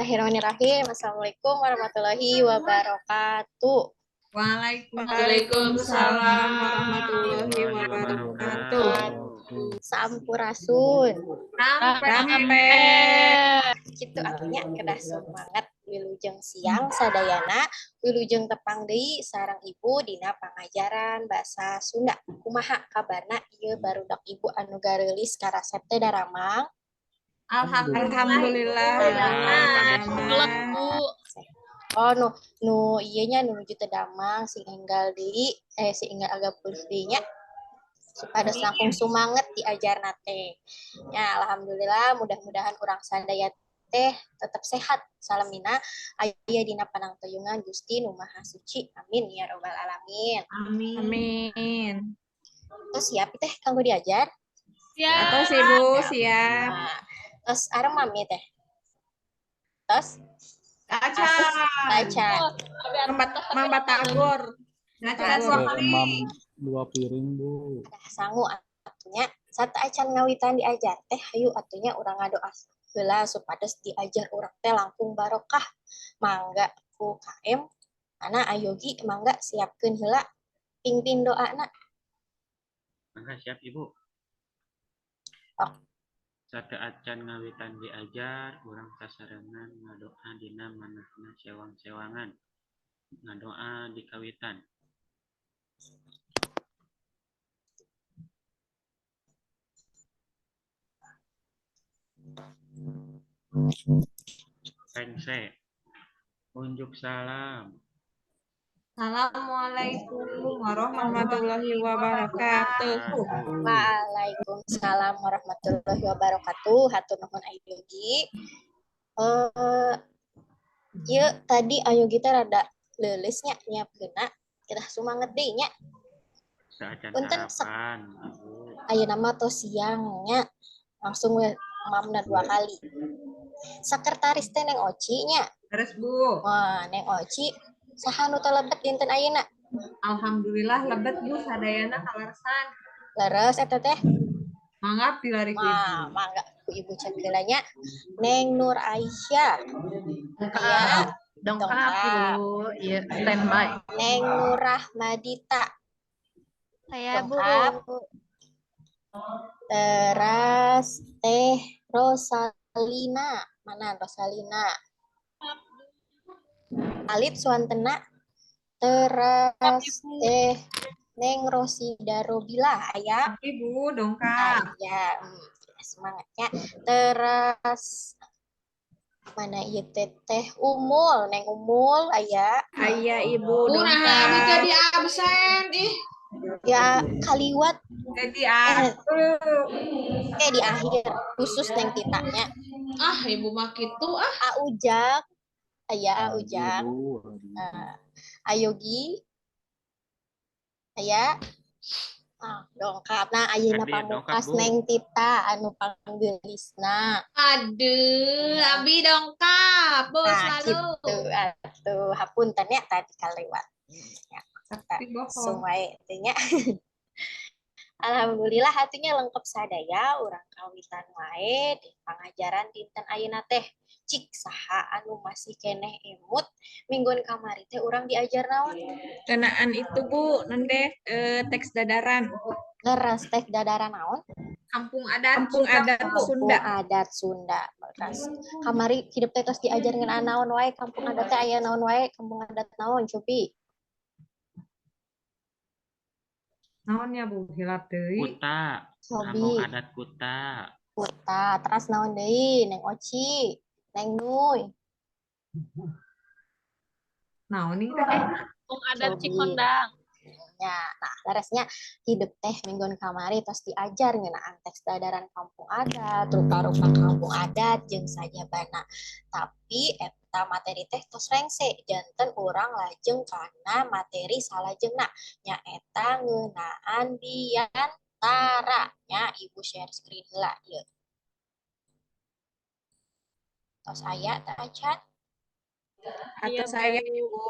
Bismillahirrahmanirrahim. Assalamualaikum warahmatullahi wabarakatuh. Waalaikumsalam warahmatullahi wabarakatuh. Sampurasun. Sampai. Kitu atuh nya, kedah semangat. Wilujeng siang sadayana, wilujeng tepang deui sareng Ibu dina pangajaran bahasa Sunda. Kumaha kabarna ieu barudak Ibu anu gareulis karasep teh, daramang? Alhamdulillah. Alhamdulillah, Bu. Oh, nu nu ieu nya, nu nuju teu damang sing enggal deui, sing enggal agak pulih deui nya, supados langkung sumanget diajarna teh. Ya, alhamdulillah, mudah-mudahan urang sadaya teh tetap sehat salamina, aya dina panangtuyungan Gusti Nu Maha Suci. Amin ya robbal alamin. Amin. Amin. Terus siap teh kanggo diajar? Siap. Atos, Ibu, siap. Nah, terus aremam ya teh? Tos? Acan. Acan. Mang Batagor. Acan. Emam dua piring, Bu. Ada sangu atuh nya. Sateuacan ngawitan diajar teh, hayu atuh nya urang ngadoa heula supados diajar urang teh langkung barokah. Mangga ku KM ana ayogi, mangga siapkeun heula pingpin doana. Mangga, siap, Ibu. Oh. Sateuacan ngawitan diajar, urang sasarengan ngadoa dina manahna sewang-sewangan. Ngadoa dikawitan. Rengse. Unjuk salam. Assalamualaikum warahmatullahi wabarakatuh. Waalaikumsalam warahmatullahi wabarakatuh. Hatur nuhun, Ayogi. Ieu tadi Ayogi teh rada leuleus nya nyiapkeunna. Kedah sumanget deui nya. Saacan Punten, sarapan, Ibu. Ayeuna mah tos siang nya. Langsung we mamna dua kali. Sekretaris teh Neng Oci nya. Terus, Bu. Wah, Neng Oci, saha nu teu lebet dinten ayeuna? Alhamdulillah lebet, Bu, sadayana kaleresan. Leres eta teh? Mangga pilari ku Ibu. Wah, mangga ku Ibu cek heula nya. Neng Nur Aisyah. Ya, Dongkap, dongkap. Ibu. Iya, standby. Neng Nur Rahmadita. Saya, Bu. Dongkap. Teras Teh Rosalina. Mana Rosalina? Alit Suantena. Teras Teh Neng Rosida Robila aya? Ibu, dongkap. Aya. Semangatnya. Teras mana ieu teh, Teh Umul, Neng Umul aya? Aya, Ibu, Bu, nah, abi dongkap. jadi absen. Ih, Ya, kaliwat. Jadi aku. Di akhir khusus Neng Titanya. Ah, Ibu mah kitu ah. A Ujang aya? A Ujang. Ibu. Ayogi aya? Ah, dongkap. Nah, ayeuna Hadir, dongkap, pamungkas Bu. Neng Tita anu panggeulisna. Aduh, abi dongkap. Bu, Nah, selalu. gitu atuh. Hapunten ya tadi kalewat. Ya, Tapi bohong. langsung wae teh nya. Alhamdulillah hatinya lengkap sadaya, urang kawitan wae di pangajaran dinten ayeuna teh. Cik, saha anu masih keneh emut mingguan kamari teh urang diajar naon? Ngeunaan itu, Bu, nende teks dadaran. Leres, teh dadaran naon? Kampung adat. Kampung adat Kampung Sunda. Adat Sunda. Leres. Kamari hidup teh tos diajar ngeunaan naon wae? Kampung adat teh aya naon wae? Kampung adat naon cobi? Naonnya, Bu, hilap deui. Kuta. Kampung Cobi. Adat Kuta. Kuta. Teras naon deui, Neng Oci, Neng Nuy? Naon nih teh? Kampung adat Cobi. Cikondang. Ya, nah, leresnya hidup teh mingguan kamari tos diajar ngeunaan teks dadaran kampung adat, rupa-rupa kampung adat jeung sajabana. Tapi eta materi teh tos rengse, janten urang lajeng kana materi salajengna, nyaeta ngeunaan biantara. Nya, Ibu share screen heula ieu. Tos aya teh acan? Atau saya, Ibu.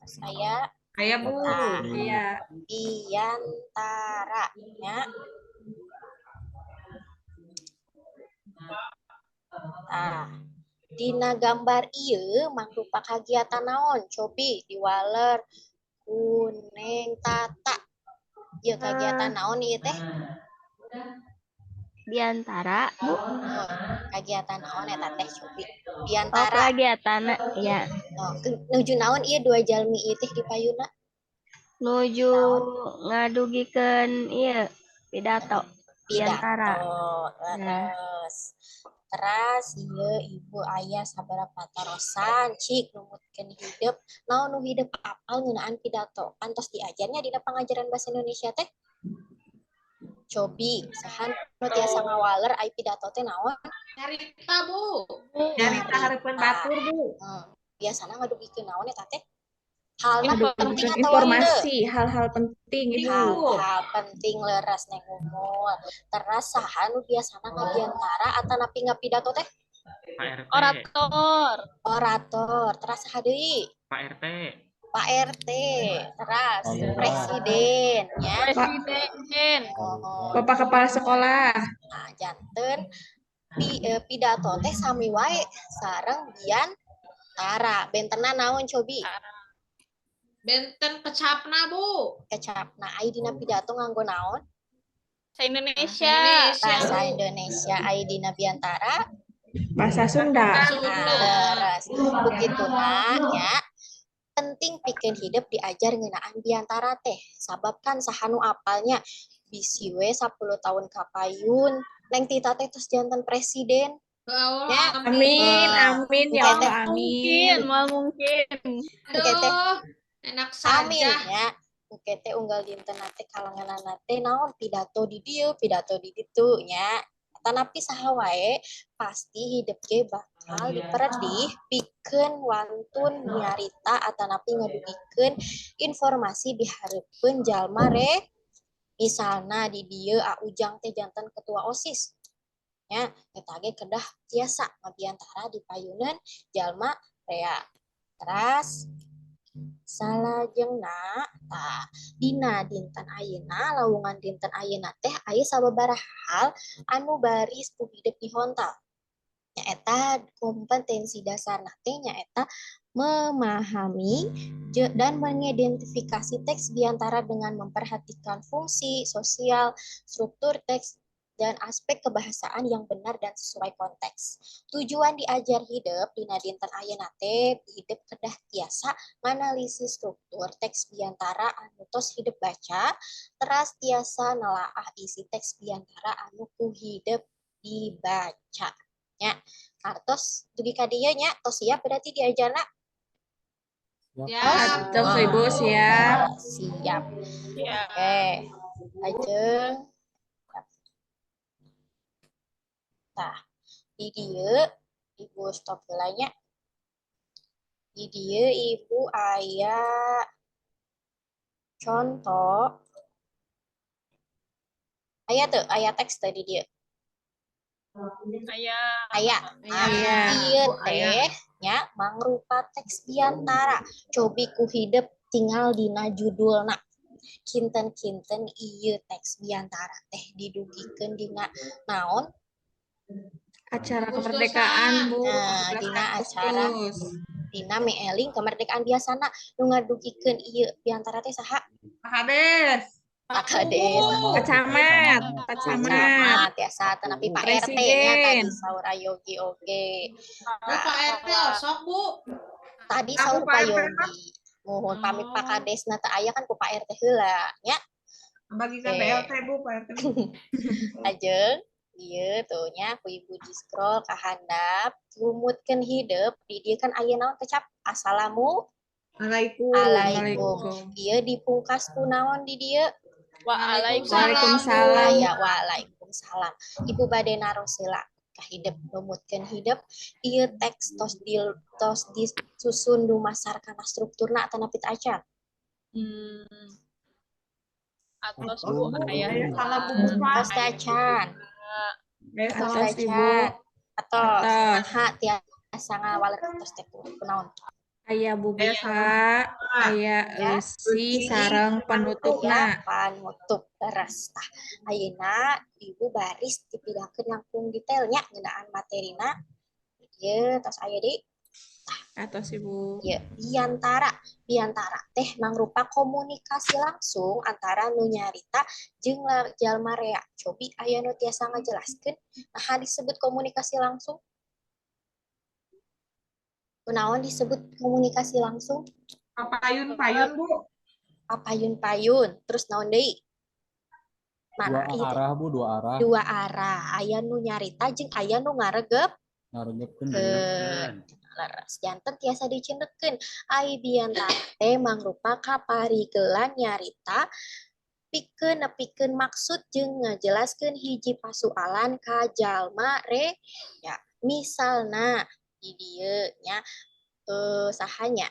Tos aya. Aya, Bu. Nah. Iya. Biantara nya. Nah, Dina gambar ieu mangrupa kagiatan naon? Cobi diwaler ku Neng Tata. Ieu kagiatan naon ieu teh? Biantara, Bu. Oh, kagiatan naon eta teh, cobi? Oh, Biantara. kegiatan ya. Oh, nuju naon ieu dua jalmi ieu teh di payuna? Nuju ngadugikeun ieu pidato. Biantara. Pidato. Terus. Teras ieu ibu aya sabaraha patarosan, cik numutkeun hidep. Naon nu hidep apal ngeunaan pidato? Kan tos diajarnya dina pangajaran bahasa Indonesia teh. Cobi, saha nu tiasa ngawaler ai pidato teh naon? Nyarita, Bu. Nyarita hareupeun batur, Bu. Biasana ngadugikeun naon eta teh? Halna penting Ngadugikeun atau henteu? informasi, hal-hal penting, Ibu. Hal-hal penting, leres, Neng Umul. Teras saha nu biasana ngabiantara atanapi ngapidato teh? Pak RT. Orator. Orator. Teras saha deui? Pak RT. Pak RT. Teras Pak Lurah. presiden nya. Presiden. Oh, Bapak kepala sekolah. nah, janten pidato teh sami wae sareng biantara. Bentena naon, cobi? Benten kecapna, Bu. Kecapna. Ai dina pidato nganggo naon? Bahasa Indonesia. Indonesia, Bahasa Bu. Indonesia. Ai dina biantara? Bahasa Sunda. Sunda. Leres. Begituna nya, penting pikeun hidep diajar ngeunaan biantara teh, sabab kan saha nu apalnya, bisi we 10 tahun kapayun Neng Tita teh terus janten presiden. Oh, Ya. Amin, amin ya Allah, amin. Mungkin, mau mungkin. Aduh, enak Amin saja. ya. Engke teh unggal dinten teh kalanganana teh naon, pidato di dieu, pidato di ditu nya. Tanapi saha wae pasti hidep ge bakal diperedih pikeun wantun nyarita atanapi ngadugikeun informasi di hareupeun jalma re. Misalna di dieu A Ujang teh janten ketua OSIS nya, eta ge kedah tiasa ngabiantara di payunan jalma rea. Teras salajengna, tah, dina dinten ayeuna, lawungan dinten ayeuna teh aya sababaraha hal anu baris ku hidep dihontal, nyaeta kompetensi dasarna teh nyaeta memahami dan mengidentifikasi teks biantara dengan memperhatikan fungsi sosial, struktur teks, dan aspek kebahasaan yang benar dan sesuai konteks. Tujuan diajar hidep dina dinten ayeuna teh, hidep kedah tiasa nganalisis struktur teks biantara anu tos hidep baca, teras tiasa nelaah isi teks biantara anu ku hidep dibaca. Ya, kartos dugi ka dieu nya, tos siap berarti diajarna? Siap. Tos, Ibu, siap. Siap. Ya. Oke, lajeng. Tah, di dieu Ibu stop heula nya. Di dieu Ibu aya contoh. Aya teu? Aya teks teu di dieu? Aya. Aya. Aya. Ieu teh nya mangrupa teks biantara. Cobi ku hidep tinggal dina judulna. Kinten-kinten ieu teks biantara teh didugikeun dina naon? Acara Agustusan. kemerdekaan, Bu. Nah, 17 dina acara Agustus. Dina mieling kemerdekaan biasana nu ngadugikeun ieu biantara teh saha? Pak Kades. Pak Kades. Pak Camat, Pak Camat. Camat biasa, tetapi Pak RT nya Presiden. tadi saur Ayogi oge. Bu, Pak RT osok, Bu. Tadi Aku saur Pak Pak RT. Yogi. Muhun pamit Pak Kades na teu aya kan ku Pak RT heula nya. Bagikan Oke. BLT, Bu, Pak RT. Lajeng ieu tuh nya ku ibu di scroll ka handap, lumutkeun hidep di dieu kan aya naon kecap assalamu Alaikum. alaikum. Ieu dipungkas ku naon di dieu? Waalaikumsalam. Waalaikumsalam. Aya waalaikumsalam. Ibu bade naros heula ka hidep, numutkeun hidep ieu teks tos disusun dumasar kana strukturna atanapi teu acan? Atos, Bu, aya. Salam, Bu Bupa. Tos teu acan. Tos teu Atos, Ibu. acan. Atos. Atos. Naha tiasa ngawaler atos teh kunaon? Aya bubuka, aya Ya. eusi sareng penutupna. Aya panutup, leres. Tah, ayeuna ibu baris dipidahkeun langkung detailnya ngeunaan materina. Ye, tos aya deui. Atos Ibu. Ya, biantara. Biantara teh mangrupa komunikasi langsung antara nu nyarita jeung jalma rea. Cobi aya nu tiasa ngajelaskeun naha disebut komunikasi langsung? Kunaon disebut komunikasi langsung? Papayun-payun, Bu. Papayun-payun. Terus naon deui? Dua Mana ieu teh? arah, Bu, dua arah. Dua arah. Aya nu nyarita jeung aya nu ngaregep. Ngaregepkeun. Ke leres. Janten tiasa dicindekkeun. Ai biantara teh mangrupa kaparigelan nyarita pikeun nepikeun maksud jeung ngajelaskeun hiji pasualan ka jalma re ya. Misalna di dieu nya, sahanya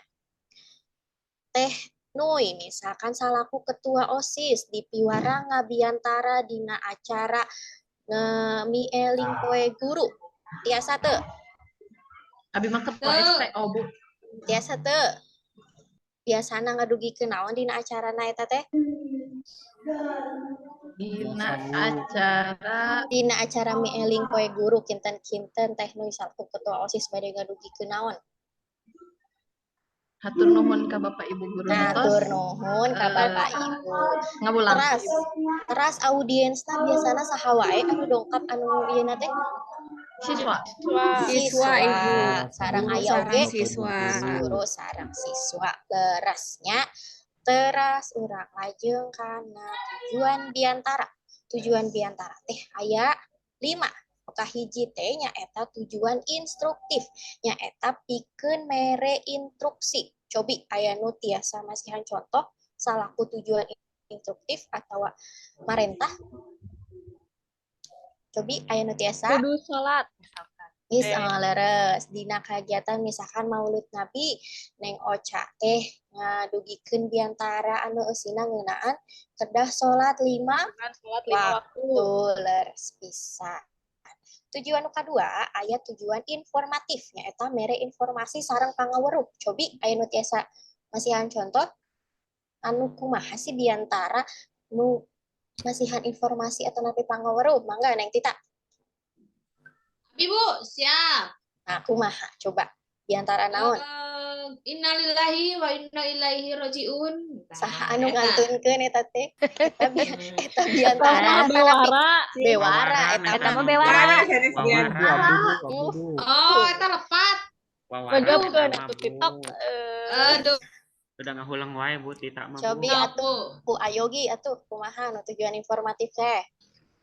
Teh Nuy misalkan salaku ketua OSIS di piwarang ngabiantara dina acara mieling poe guru, tiasa teu? Abi mah ketua Teu. STO, Bu. Tiasa teu? Biasana ngadugikeun naon dina acarana eta teh? Dina Biasa, Bu. acara Dina acara mieling poe guru kinten-kinten Teh Nuy salaku ketua OSIS bade ngadugikeun naon? Hatur nuhun ka Bapak Ibu guru Hatur tos nuhun ka Bapak Ibu. Ngabulang. Teras, teras audiensna biasana saha wae anu dongkap anu ieu teh? Siswa. Siswa, Ibu. Sareng Guru aya sareng oge siswa. Guru sareng siswa. Lerasnya teras urang lajeng kana tujuan biantara. Tujuan biantara teh aya 5. Kahiji teh nyaeta tujuan instruktif, nyaeta pikeun mere instruksi. Cobi aya nu tiasa masihan contoh salaku tujuan instruktif atawa marentah. Cobi aya nu tiasa? Kudu salat misalkan. Mis, leres dina kagiatan misalkan Maulid Nabi, Neng Oca teh ngadugikeun biantara anu eusina ngeunaan kedah salat 5 Kan salat 5 waktu. Waktu, leres pisan. Tujuan nu kadua aya tujuan informatif, nyaeta mere informasi sareng pangaweruh. Cobi aya nu tiasa masihan contoh anu kumaha sih biantara nu masihan informasi atau napi pangaweruh? Mangga, Neng Tita. Ibu, siap. Nah, kumaha coba biantara naon? Innalillahi wa inna ilaihi rojiun. Nah, Saha anu eta. ngantunkeun eta teh? Eta eta biantara Eta atanapi bewara. Bewara eta Eta mah. mah bewara. Abdi, abdi, Bu, abdi, Bu. Oh, eta lepat. Wawara Ngejawabkeun sama, atuh Bu. TikTok. Aduh. Udah ngahulang wae, Bu, Tita mah, Bu. Cobi Sok, atuh Bu. ku Ayogi atuh kumaha nu tujuan informatif teh?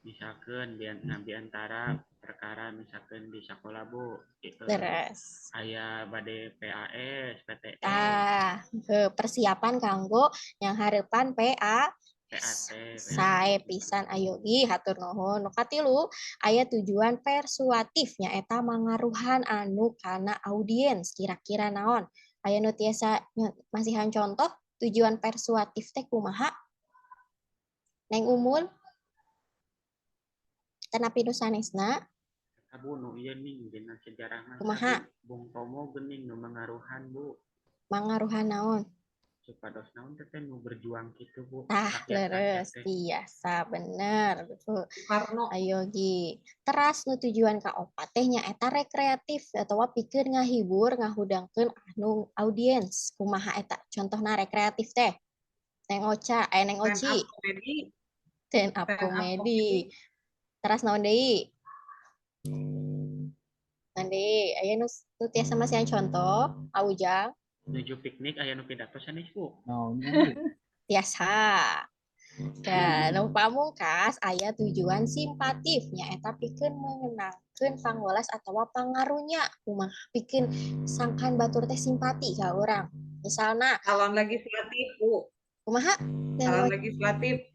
Misalkan biantara perkara misalkan di sekolah, Bu, gitu. Leres. Aya bade PAS, PTN, Tah, persiapan kanggo yang harapan PA PAT, sae PAT. Pisan Ayogi, hatur nuhun. Nu katilu aya tujuan persuatif, nyaeta mangaruhan anu kana audiens, kira-kira naon? Aya nu tiasa masihan contoh tujuan persuatif teh kumaha? Neng Umul, tanapi nu sanesna? Eta, Bu, nu ieu ning dina sejarah mah Kumaha? Bung Tomo geuning nu mangaruhan, Bu. Mangaruhan naon? Supados naon teh teh nu berjuang kitu, Bu. Tah, Rakyat-rakyat leres teh. biasa bener betul. Soekarno. Ayogi. Teras nu tujuan kaopat teh nyaeta rekreatif atawa pikeun ngahibur ngahudangkeun anu audiens. Kumaha eta contohna rekreatif teh? Neng Oca, Neng Stand Oci, up comedy. Stand up Stand up comedy. Teras naon deui? Naon deui? Aya nu tiasa masihan contoh, Aujang? Nuju piknik aya nu pidato sanes, Bu. Naon, Bu? Tiasa. Dan nu pamungkas aya tujuan simpatif, nyaeta pikeun mengenangkeun pangwelas atawa pangaruhnya, kumaha pikeun sangkan batur teh simpati ka urang. Misalna Calon legislatif, Bu. Kumaha? Calon legislatif.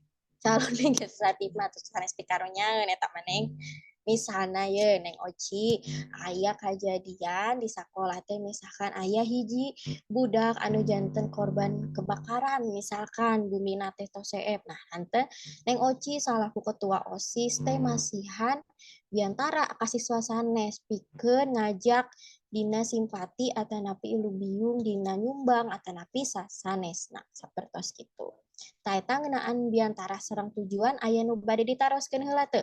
Calon legislatif mah atuh sanes pikarunyaeun eta mah, Neng. Misalna ye Neng Oci, aya kajadian di sakolah teh, misalkan aya hiji budak anu janten korban kebakaran, misalkan bumina teh tos seep. Nah, hante Neng Oci salaku ketua OSIS teh masihan biantara ka siswa sanes pikeun ngajak dina simpati atanapi ilubiung dina nyumbang atanapi sanesna, sapertos kitu. Tah, eta ngeunaan biantara sareng tujuan. Aya nu bade ditaroskeun heula teu?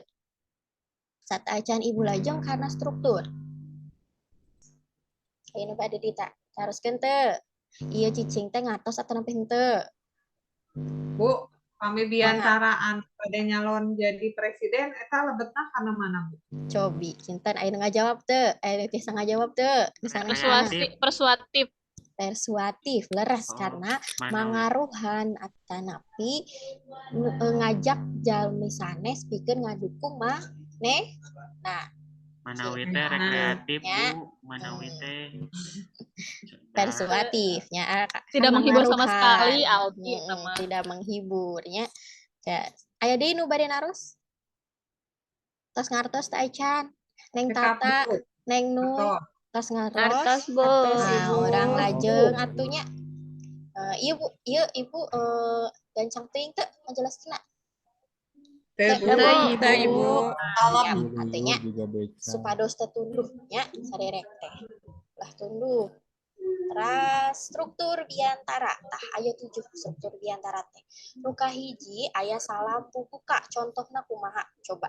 Sateuacan Ibu lajeng karena struktur. Aya nu bade ditaroskeun teu? Ieu cicing teh ngartos atanapi henteu? Bu, pami biantara anu pada nyalon jadi presiden eta lebetna kana mana, Bu? Cobi, kinten aya nu ngajawab teu? Aya nu tiasa ngajawab teu? Misalnya Persuasif, persuatif. Persuatif, leres, Oh, karena manawi. mangaruhan atanapi ngajak jalmi sanes pikeun ngadukung mah neh. Nah, Manawi teh rekreatif, Ya. Bu, manawi teh. Persuatifnya kan Tidak menghibur sama mangaruhan. sekali, Aldi sama. Tidak menghiburnya. Ya, aya deui nu bade naros? Tos ngartos teh acan? Neng Cekap, Tata, Bu. Neng Nuy, Betul. tos ngartos? Ngartos, Bu. Nah, Ibu. urang lajeng atuh nya. Eh, iya Bu, iya Ibu, gancang teuing teu ngajelaskeunna? Teu, Bu. Teu, Bu. Teu, Ibu. Siap, atuh nya Juga beca. Supados teu tunduh nya saderek teh. Ulah tunduh. Teras struktur biantara. Tah, aya 7 struktur biantara teh. Nu kahiji aya salam pambuka. Contohna kumaha? Coba.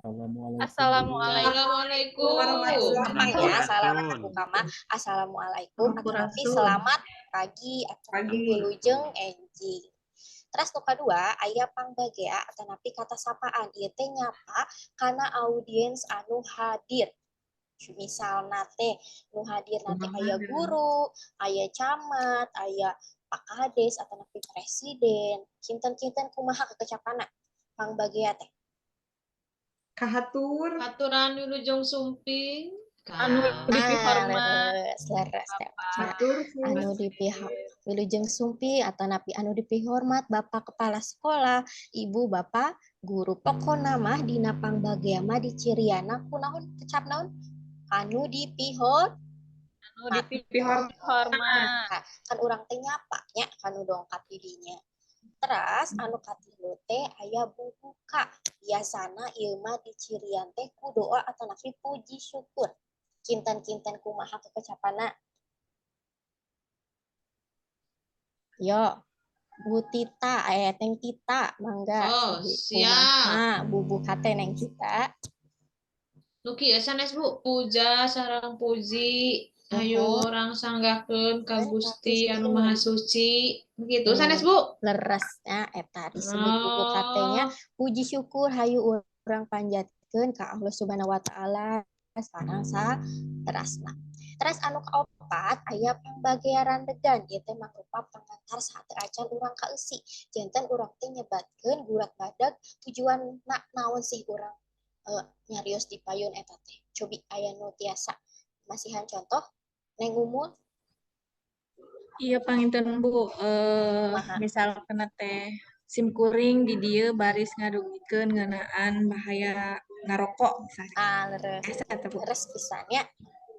Assalamualaikum. Assalamualaikum. Assalamualaikum. Gampang ya, salam Sampurasun. pambuka mah assalamualaikum atau nanti Sampurasun. selamat pagi atau Pagi. wilujeng enjing. Terus nu kadua aya pangbagea atanapi kata sapaan, ieu teh nyapa kana audiens anu hadir. Misalna teh nu hadir nanti aya guru, aya camat, aya Pak Kades atanapi presiden. Kinten-kinten kumaha kekecapanna pangbagea teh? Kahatur. Aturan wilujeng sumping. Anu dipihormat. Leres, leres teh. Hatur. Anu dipihak wilujeng sumping atanapi anu dipihormat Bapak Kepala Sekolah, Ibu Bapak Guru. Pokona mah dina pangbagea mah diciriana ku naon, kecap naon? Anu dipihor Anu Dipihormat. dipihormat. Kan urang teh nyapa nya kanu dongkap di dinya. Teras anu katilu teh aya bubuka. Biasana ieu mah dicirian teh ku doa atanapi puji syukur. Kinten-kinten kumaha kekecapanna? Yo, Bu Tita, Neng Tita, mangga. Oh, Sabi, siap. kumaha bubuka teh, Neng Tita? Nu kieu sanes, Bu, puja sareng puji ayo urang sanggakeun ka Gusti anu Maha Suci. Begitu sanes, Bu. Leresnya eta disebut bubuka teh nya. Oh, Puji syukur hayu urang panjatkeun ka Allah Subhanahu wa taala sareng saterasna. Teras anu kaopat aya pangbagearan degan, ieu teh mangrupa pangantar saateu acan urang kaeusi. Janten urang teh nyebatkeun gurat badag tujuanna naon sih urang nyarios di payun eta teh. Cobi aya nu tiasa masihan contoh, Neng Umul? Iya, panginten, Bu, Kumaha? Misalkan teh simkuring di dieu baris ngadugikeun ngeunaan bahaya ngarokok misalnya. Ah, leres. Asa teh, Bu. Leres pisan nya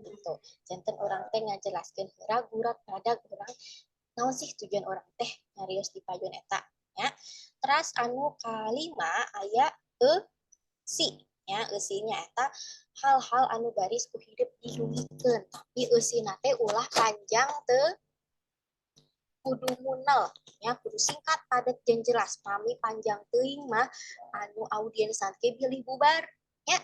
gitu. Janten urang teh ngajelaskeun heula gurat badag urang naon sih tujuan urang teh nyarios di payun eta nya. Teras anu kalima aya eusi nya, eusinya eta hal-hal anu baris ku hidup didugikeun, tapi eusina teh ulah panjang teu kudu munel nya, kudu singkat, padat jeung jelas. Pami panjang teuing mah anu audiens ge bilih bubar nya.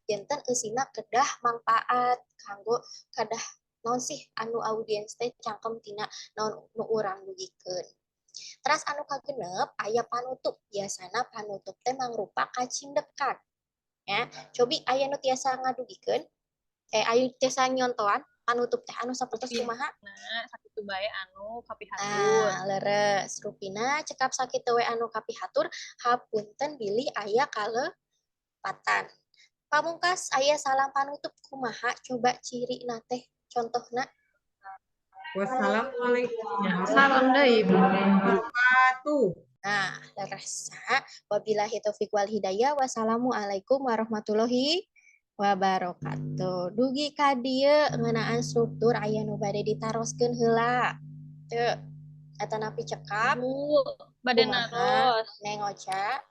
Janten eusina kedah mangpaat kanggo kedah naon sih anu audiens teh cangkem tina naon nu urang dugikeun. Teras anu kagenep aya panutup. Biasana panutup teh mangrupa kacindekan ya. Cobi aya nu tiasa ngadugikeun, aya tiasa nyontoan panutup teh anu sapertos kumaha? Nah, sakitu bae anu kapihatur. Ah, leres, rupina cekap sakitu we anu kapihatur, hapunten bilih aya kalepatan. Pamungkas aya salam panutup, kumaha coba cirina teh, contohna? Wassalamualaikum Salam deui, Ibu. warahmatullahi. Nah, leres. Wabillahi taufik wal hidayah. Wassalamualaikum warahmatullahi wabarakatuh. Dugi ka dieu ngeunaan struktur, aya nu bade ditaroskeun heula? Teu? Atanapi cekap? Bu, bade Kumaha? naros. Neng Ocha.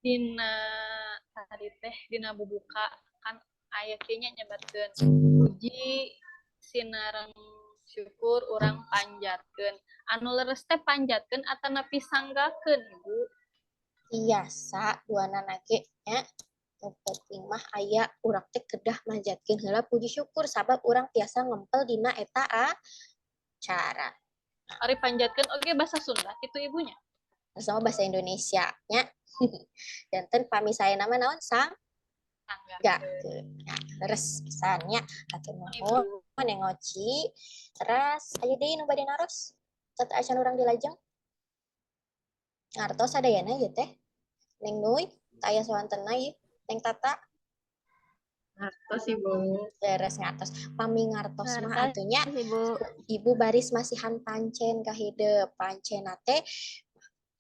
Dina tadi teh dina bubuka kan aya kieu nya, nyebatkeun puji sinareng syukur urang panjatkeun. Anu leres teh panjatkeun atanapi sanggakeun, Ibu? Tiasa duanana ge nya. Nu penting mah aya urang teh kedah manjatkeun heula puji syukur sabab urang tiasa ngempel dina eta acara. Ari panjatkeun oge bahasa Sunda kitu ibunya. Sama bahasa Indonesia nya. Janten pami saena mah naon sang gak. Nah, leres pisan nya. Hatur nuhun Neng Oci. Teras aya deui nu bade naros? Sateuacan urang dilajeng. Ngartos sadayana ieu teh. Neng Nuy, teu aya soantenna ieu. Neng Tata. Ngartos Ibu. Leres ngartos. Pami ngartos mah Ngartos, atuh nya Ibu. Ibu baris masihan pancen ka hidep. Pancen teh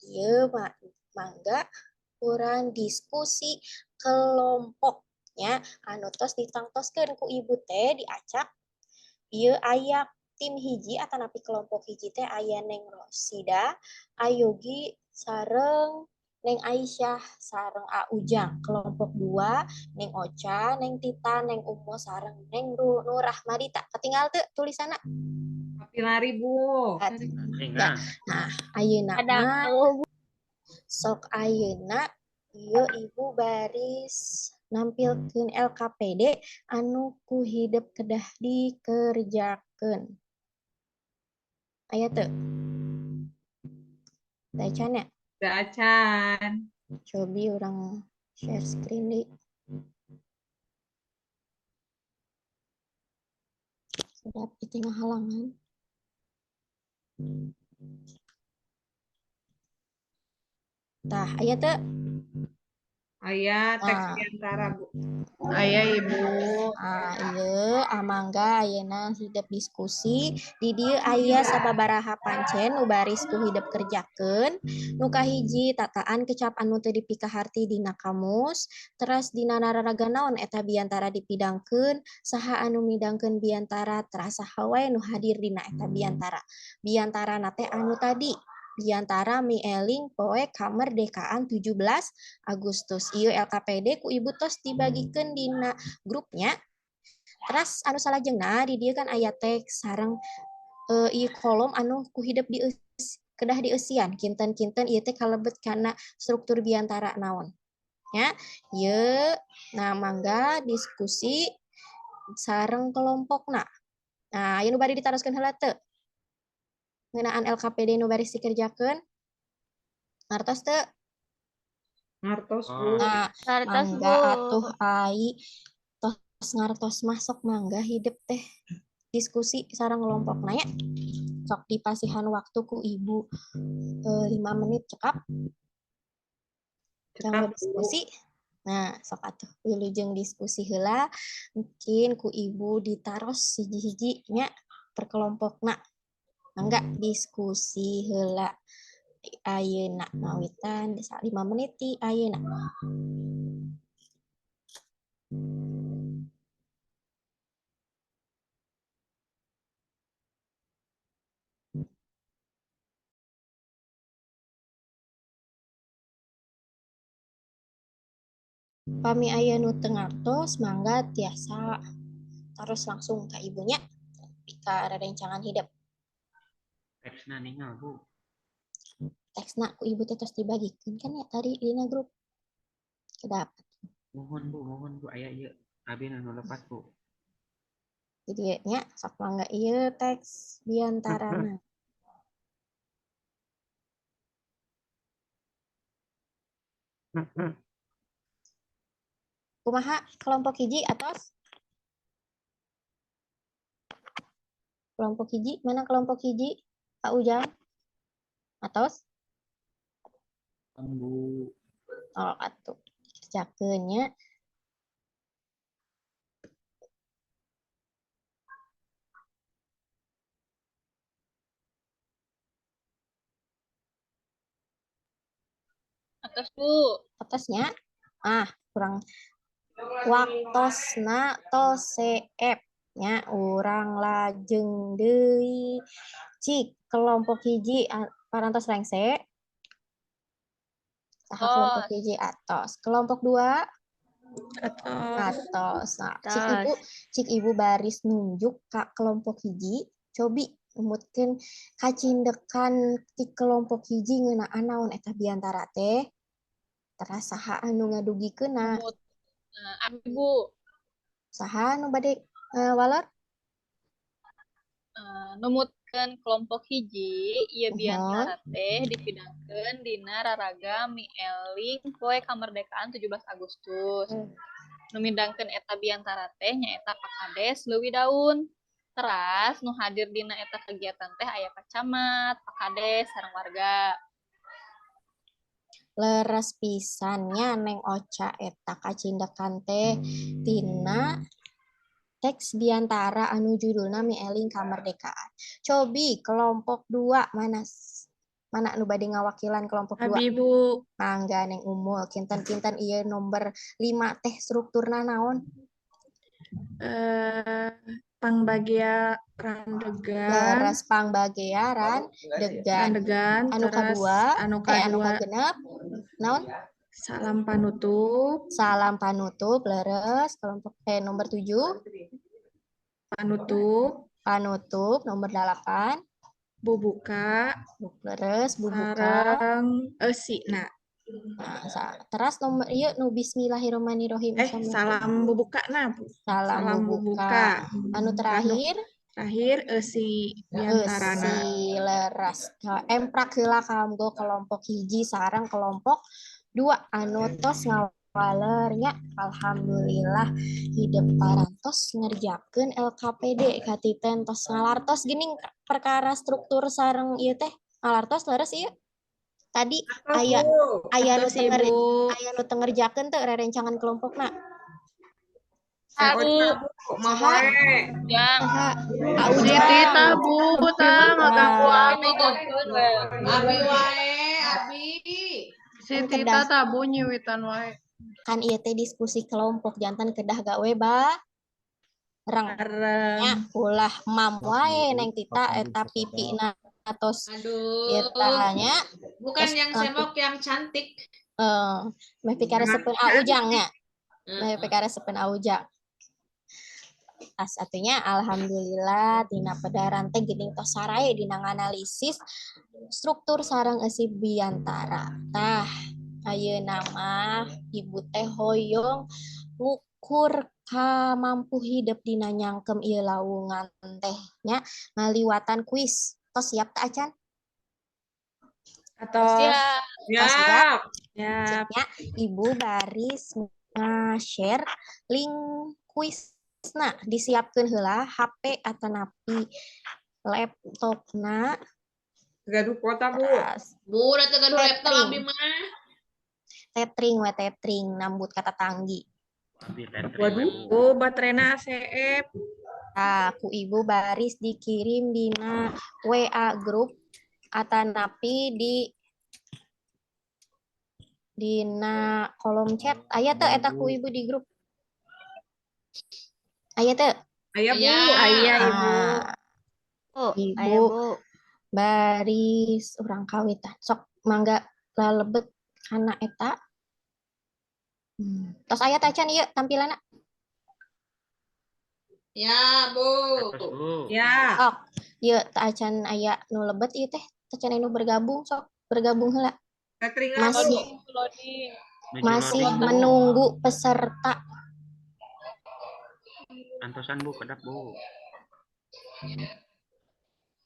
ieu mangga urang diskusi kelompok nya anu tos ditangtoskeun ku ibu teh diacak ieu aya tim hiji atanapi kelompok hiji teh aya Neng Rosida, Ayogi sareng Neng Aisyah sareng A Ujang. Kelompok 2 Neng Ocha, Neng Tita, Neng Umo sareng Neng Nur Rahmadita. Ketinggal teu tulisanna? Kapilari, Bu. Tinggal. Nah, ayeuna Ada mah sok ayeuna ieu ibu baris nampilkeun LKPD anu ku hidep kedah dikerjakeun. Aya teu? Teu acan ya? Teu acan. Cobi urang share screen deui. Sedap di tengah halangan. Tah, aya teu? Aya teks Nah. biantara, Bu. Aya Ibu. Ah, ieu amangga ayeuna hidep diskusi di dieu aya sababaraha pancen nu baris ku hidep kerjakeun. Nu kahiji tataan kecap anu teu dipikaharti dina kamus, teras dina nararaga naon eta biantara dipidangkeun, saha anu midangkeun biantara, teras saha wae nu hadir dina eta biantara. Biantarana teh anu tadi biantara mieling poe kamerdekaan 17 Agustus. Ieu LKPD ku ibu tos dibagikeun dina grupnya. Teras anu salajengna di dieu kan aya teks sareng ieu kolom anu ku hidep kedah dieusian kinten-kinten ieu teh kalebet kana struktur biantara naon. Ya, ieu nah mangga diskusi sareng kelompokna. Nah, ieu nu bade ditaroskeun heula teu? Ngeunaan LKPD nu baris dikerjakeun? Ngartos teu? Ngartos, Bu. Nah, Ngartos, mangga Bu. atuh ai tos ngartos masuk mangga hidep teh diskusi sareng kelompokna nya. Sok dipasihan waktu ku ibu 5 menit cekap. Cekap, Kanggo diskusi. Nah, sok atuh wilujeng diskusi heula mungkin ku ibu ditaros hiji-hiji nya per kelompokna. Mangga diskusi heula ayeuna ngawitan 5 menit ti ayeuna. Pami aya nu teu ngartos mangga tiasa taros langsung ka ibunya ka rerencangan hidep. Teksna ningal, Bu. Teksna ku ibu teh tos dibagikeun kan ya tadi dina grup. Kedap. Mohon Bu, mohon Bu aya ieu abi nu lepat, Bu. Jadi nya sok mangga ieu teks biantarana. Kumaha kelompok hiji atos? Kelompok hiji, mana kelompok hiji? Pak Ujang? Atos? Bu. Oh, atuh. Kerjakeun nya. Atos, Bu. Atosnya? Ah, kurang waktosna tos seep nya urang lajeng deui. Cik kelompok hiji parantos rengse. Saha kelompok hiji atos. Kelompok 2 Atos. atos. Nah, Atos. cik ibu baris nunjuk ka kelompok hiji, cobi numutkeun kacindekan ti kelompok hiji ngeunaan naon eta biantara teh. Teras saha anu ngadugikeunna. Numut. Abi Bu. Saha nu bade waler? Numutkeun kelompok hiji ieu biantara teh dipidangkeun dina raraga mieling poe kamerdekaan 17 Agustus. Nu midangkeun eta biantara teh nyaeta Pak Kades Leuwi Daun. Teras nu hadir dina eta kegiatan teh aya Pak Camat, Pak Kades sareng warga. Leres pisan nya Neng Ocha eta kacindekan teh tina teks biantara anu judulna Mieling Kamerdekaan. Cobi kelompok 2 mana mana nu bade ngawakilan kelompok 2? Abi Bu. Mangga Neng Umul, kinten-kinten ieu nomor 5 teh strukturna naon? Pangbagea randegan. Leres pangbagea randegan. Randegan. Anu kadua, anu anu kadua. Kagenep naon? Salam panutup. Salam panutup leres kelompok nomor 7. Panutup. Panutup nomor 8. Bubuka. Leres bubuka. Sareng eusina. Nah, teras nomor ieu nu bismillahirrahmanirrahim. Salam bubuka na, Bu. Salam bubuka. Anu terakhir? Terakhir eusi biantarana. Eusi leres. Emprak heula kanggo kelompok hiji sareng kelompok 2 anu tos ngawaler nya. Alhamdulillah hidep parantos ngerjakeun LKPD katiten tos ngalartos geuning perkara struktur sareng ieu teh ngalartos leres ieu. Tadi aya aya nu tenger aya nu teu ngerjakeun teu rerencangan kelompokna. Aku saha? Saha? Si Tita Bu tah ngaganggu abi. Abi wae, abi. Si Tita tah Bu nyiwitan wae. Kan ieu teh diskusi kelompok jantan kedah gawe bareng. Nya ulah mam wae Neng Tita eta pipina atos. Aduh. Eta nya. Bukan yang semok yang cantik. Meh pikaresepeun Aujang nya. Meh pikaresepeun Aujang. Tas atunya alhamdulillah dina pedaran teh geuning tos sarae dina nganalisis struktur sareng eusi biantara. Tah ayeuna mah ibu teh hoyong ngukur kamampu hidep dina nyangkem ieu lawungan teh nya ngaliwatan kuis. Tos siap teh acan? Atos. Siap. Siap. Nya ibu baris nge-share link kuis. Nah, disiapkeun heula HP atanapi laptopna. Gaduh kuota, Bu. Bu, udah teu gaduh laptop abi mah. Tetring we tetring nambut kata tanggi. Waduh, Bu, baterena ACF. Nah, ku ibu baris dikirim dina WA grup atanapi di dina kolom chat. Aya teu eta ku ibu di grup? Aya teu? Aya, Bu. Aya, Ibu. Ibu baris urang kawitan. Sok mangga lalebet kana eta. Tos aya teh acan ieu tampilanna? Ya, Bu. Ya. Sok, ieu teh acan aya nu lebet ieu teh, acan anu bergabung, sok bergabung heula. Masih masih menunggu peserta. Antosan Bu, kedap Bu.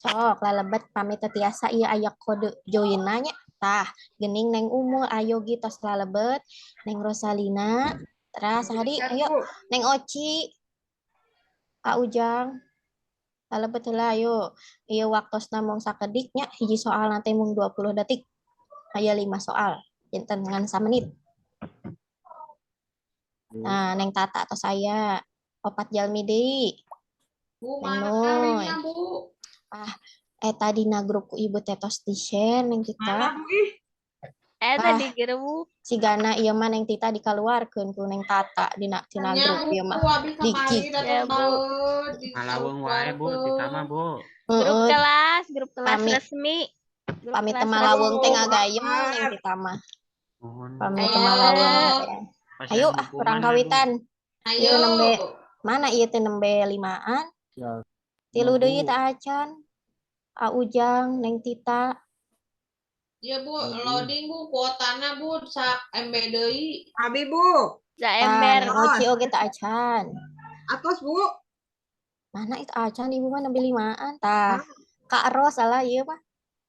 Sok lalebet pamit teu tiasa ieu aya kode join-na nya. Tah, geuning Neng Umul ayo gi tos lalebet, Neng Rosalina, teras hari ayo Neng Oci. Ujang. Lalebet heula ayo. Ieu waktosna mung sakedik nya, hiji soal nanti mung 20 detik. Aya 5 soal, janten ngan samenit. Nah, Neng Tata tos aya. 4 jalmi deui. Bu, mana linknya, Bu? Ah, eta dina grup ku ibu teh tos di-share Neng Tita. Mana, Bu ih? Eta di grup. Sigana ieu mah Neng Tita dikaluarkeun ku Neng Tata dina tina grup ieu mah. Di-kick. Ya, Bu. Ngalaweng wae, Bu, Tita mah, Bu. Grup kelas resmi. Pamit teh malaweng teh ngagayem Neng Tita mah. Pamit teh malaweng teh. Ayo ah urang kawitan. Ayo. Nembe mana ieu teh nembe 5-an? Tilu deui teh acan. Ujang, Neng Tita. Ya Bu, loading Bu, kuotana Bu, sak MB deui. Abi Bu. Za Tah, ember. Neng Oci oge teu acan. Atos, Bu. Mana itu acan ibu mah nembe limaan. Tah, Kak Ros salah ieu mah.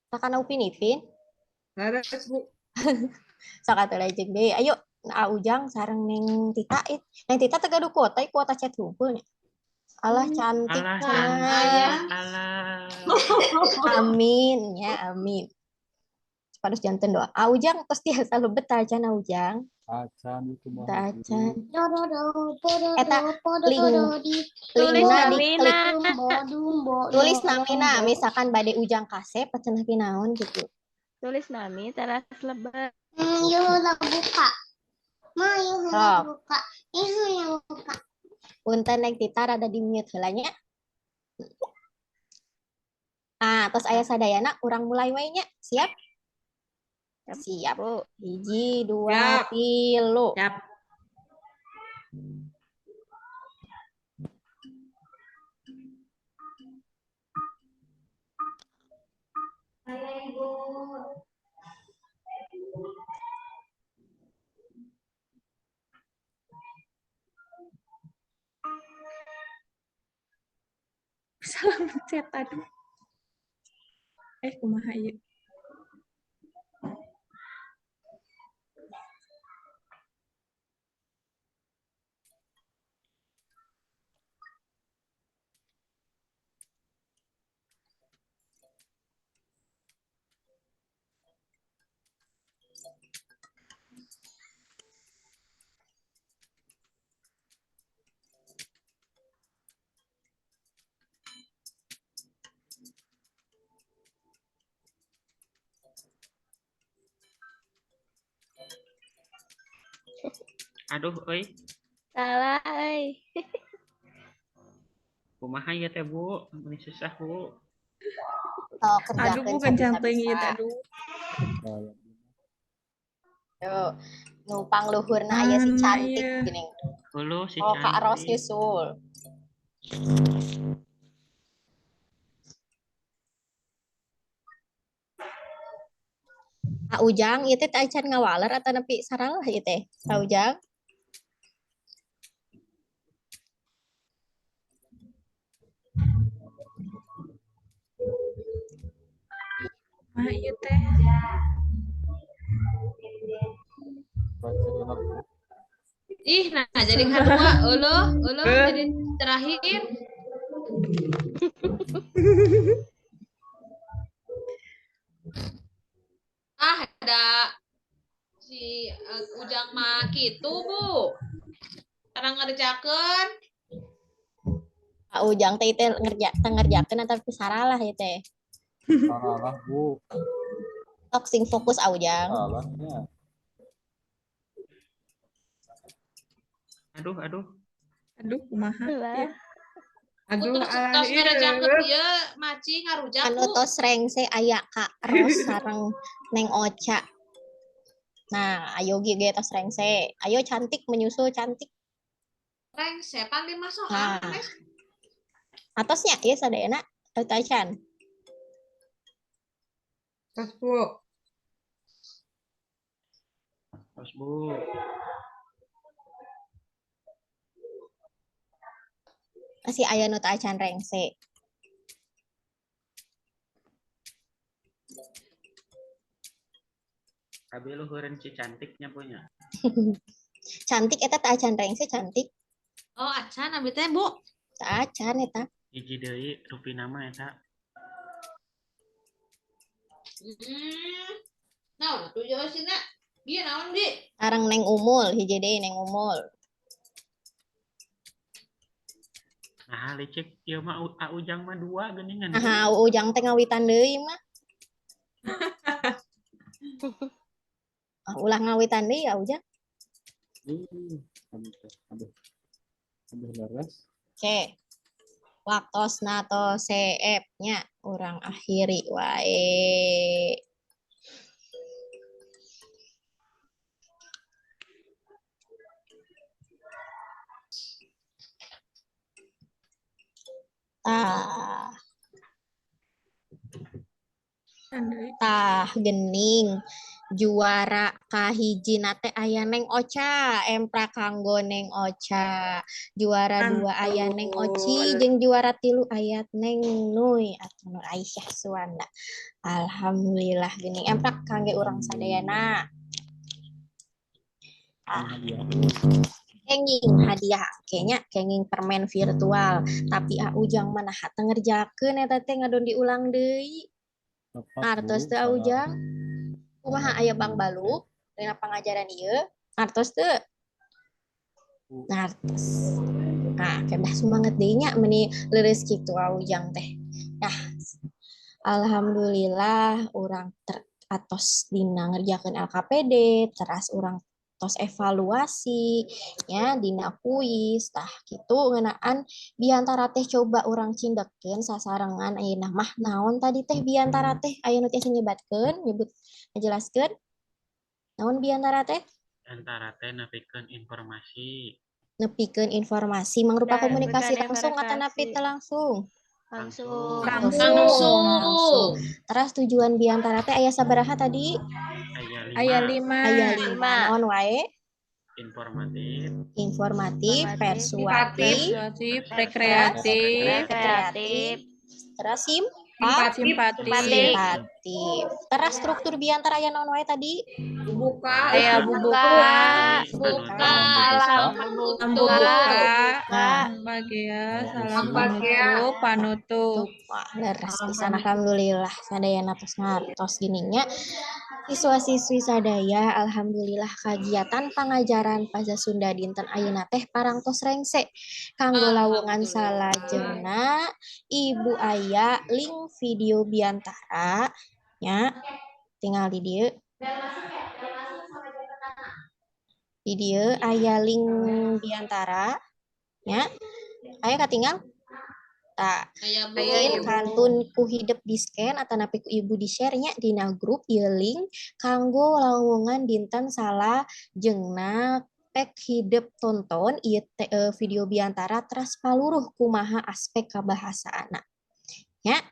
Tah kana Upin Ipin. Leres, Bu. Sok atuh lajeng deui. Ayo, A Ujang sareng Neng Tita it. Neng Tita teu gaduh kuota, kuota chat hungkul nya. Alah cantik Alah mah. cantik, alah. Amin ya, amin. Supados janten doa. A Ujang tos tiasa lebet acan A Ujang. Acan itu mah. Teu acan. Bu. Eta link Tulis linkna namina. diklik. Tulis namina misalkan bade Ujang kasep cenah naon gitu. Tulis nami teras lebet. Sok. Punten Neng Tita rada di mute heula nya. Ah, tos aya sadayana urang mulai we nya. Siap? Siap. Bu. Hiji, dua, Siap. tilu. Siap. Salah mencet, aduh. Kumaha ieu? Aduh, euy. Salah euy. Kumaha ieu teh, Bu? Ini susah, Bu. Sok Aduh, kerjakeun Bu, kencang teuing ieu teh, sabisa-bisa. aduh. Tuh, nu pangluhurna aya si Mana cantik ieu? geuning. Hulu si Oh, Kak Ros cantik. nyusul. Kak Ujang, ieu teh acan ngawaler atau nepi saralah ieu teh? Kak Ujang? Kumaha ieu teh? Baca heula, Bu. Ih, nah jadi kedua, euleuh, euleuh jadi terakhir. Ah, ada si Ujang mah kitu, Bu. Karena ngerjakeun. Kak Ujang teh teh teh ngerjakeun atau saralah ieu teh. Salah, Bu. Sok sing fokus A Ujang. Salahnya. Aduh, aduh. Aduh, kumaha Lah. ieu? Aduh, Terus alah, tos ieu. ngerjakeun ieu maci ngarujak, Anu Bu. tos rengse aya Kak Ros sareng Neng Oca. Nah, ayo ge tos rengse. Ayo cantik menyusul cantik. Rengse pan 5 soal, Nah. Nes. Atosnya ieu sadayana teu acan. Tos, Bu. Tos, Bu. Masih aya nu teu acan rengse. Kabeh luhureun si cantiknya punya. Cantik eta teu acan rengse cantik. Oh, acan abi teh, Bu. Teu acan eta. Hiji deui rupina mah eta. Naon atuh jawasina? Ieu naon, Di? Sareng Neng Umul, hiji deui Neng Umul. Nah, licik ieu mah A Ujang mah 2 geuningan. Nah, Ujang teh ngawitan deui mah. Ah, ulah ngawitan deui ya Ujang. Aduh, aduh. Aduh, leres. Oke. Waktosna tos seep nya urang akhiri wae. Tah. Tah gening juara kahijina teh aya Neng Ocha, emprak kanggo Neng Ocha. Juara 2 aya Neng Oci, jeung juara 3 aya Neng Nui atau Nur Aisyah Suwanda. Alhamdulillah gening emprak kangge urang sadayana. Ah. Kenging hadiah kayaknya kenging permen virtual, tapi Ujang mah naha teu ngerjakeun eta teh ngadon diulang deui. Artos teu Ujang? Kumaha aya Bang Balu dina pangajaran ieu? Artos teu? Artos. Nah, kedah sumanget deui nya meuni leureus kitu Ujang teh. Nah, alhamdulillah urang atos dina ngerjakeun LKPD, teras urang tos evaluasi ya dina kuis. Tah kitu ngeunaan biantara teh, coba urang cindekkeun sasarengan ayeuna mah naon tadi teh biantara teh? Aya nu tiasa nyebatkeun, nyebut, ngajelaskeun naon biantara teh? Antara teh nepikeun informasi. Nepikeun informasi mangrupa komunikasi bukan langsung atanapi informasi. Teu langsung? Langsung. Langsung. Langsung. Teras tujuan biantara teh aya sabaraha tadi? Aya 5. Aya 5. Aya 5. 5. Naon wae? Informatif. Informatif, Informatif, persuasif, persuasif, rekreatif, Rekreatif. Teras simpatik. simpatif. Teras struktur biantara aya naon wae tadi? Buka. Aya bubuka, Buka, salam buka, Nah. bagea, salam Bagea. penutup, panutup. Wah, leres pisan, alhamdulillah sadayana tos ngartos gininya. Siswa-siswi sadaya, alhamdulillah kagiatan pangajaran Bahasa Sunda dinten ayeuna teh parangtos rengse. Kanggo lawungan salajengna, Ibu aya link video biantara nya, tinggal di dieu. Di dieu aya link biantara nya. Aya katinggal? Tah, Aya, Bu. mungkin kantun ku hidep di scan atanapi ku ibu di share nya dina grup ieu link kanggo lawungan dinten salajengna, pek hidep tonton ieu video biantara teras paluruh kumaha aspek kabahasaana nya.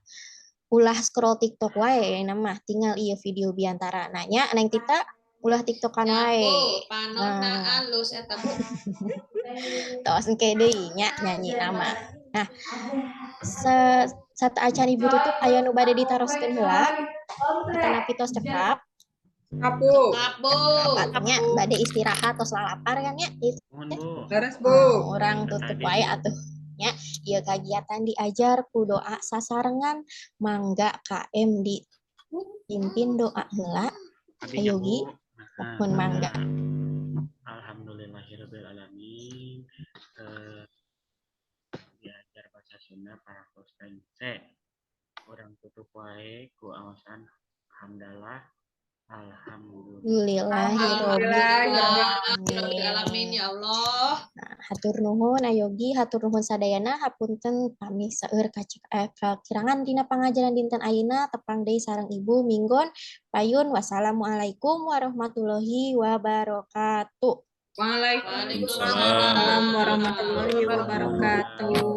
Ulah scroll TikTok wae mah, tinggal ieu video biantara nanya. Neng Tita, ulah TikTokan Ya, wae. Bu, panonna Nah. alus eta, Bu. Tos engke deui nya nyanyi nama. Nah, sateuacan ibu tutup, aya nu bade ditaroskeun heula atanapi tos cekap? Kapu. Cekap, Bu. Nya bade istirahat, tos lalapar kan nya? Itu Nuhun, Bu. Leres, Bu. Urang tutup wae atuh nya. Ieu kagiatan diajar ku doa sasarengan, mangga KM dipimpin doa heula. Abdi nya, Ayo, Gi. Bu. Nah, Mohon mangga. Alhamdulillahirabbil alamin. Diajar bahasa Sunda parantos rengse. Urang tutup wae ku aosan hamdalah. Alhamdulillah. Alhamdulillahirabbil Alhamdulillah alamin ya Allah. Nah, hatur nuhun Ayogi, hatur nuhun sadayana, hapunten pami seueur kakirangan dina pangajaran dinten ayeuna. Tepang deui sareng Ibu minggon payun. Wassalamualaikum warahmatullahi wabarakatuh. Waalaikumsalam. Waalaikumsalam warahmatullahi wabarakatuh.